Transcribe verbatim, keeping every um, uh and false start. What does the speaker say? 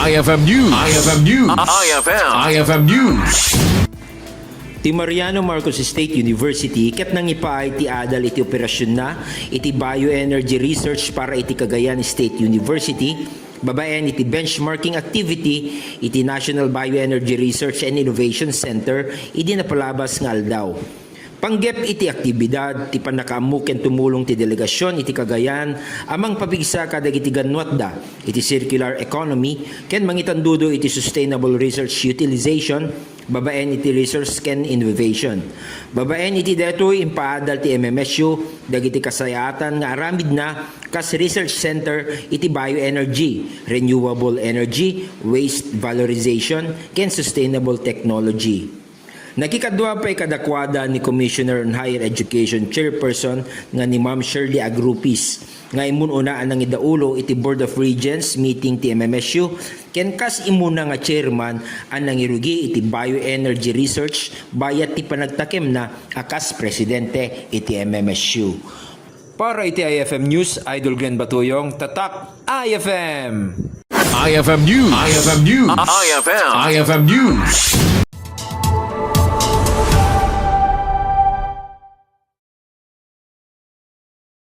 I F M News. I F M News. I F M. I F M News. Ti Mariano Marcos State University ket nangipaay ti adal iti operasionna iti bioenergy research para iti Cagayan State University babaen iti benchmarking activity iti National Bioenergy Research and Innovation Center idi napalabas nga aldaw. Panggep iti aktibidad ti pannakaammo ken tumulong ti delegasyon iti Cagayan a mangpapigsa kadagiti gannuatda iti circular economy ken mangitandudo iti sustainable research utilization babaen iti research ken innovation. Babaen iti daytoy, impaadal ti M M S U dagiti kasayaatan nga aramidna kas research center iti bioenergy, renewable energy, waste valorization, ken sustainable technology. Nakikadua pay kadakuada ni Commissioner on Higher Education Chairperson nga ni Ma'am Shirley Agrupis nga immun-una a nangidaulo iti Board of Regents meeting ti M M S U ken kas immuna nga chairman a nangirugi iti bioenergy research bayat ti panagtakemna a kas presidente iti M M S U. Para iti I F M News, Idol Glenn Batuyong, Tatak I F M. I F M News. I F M News. I F M. I F M News.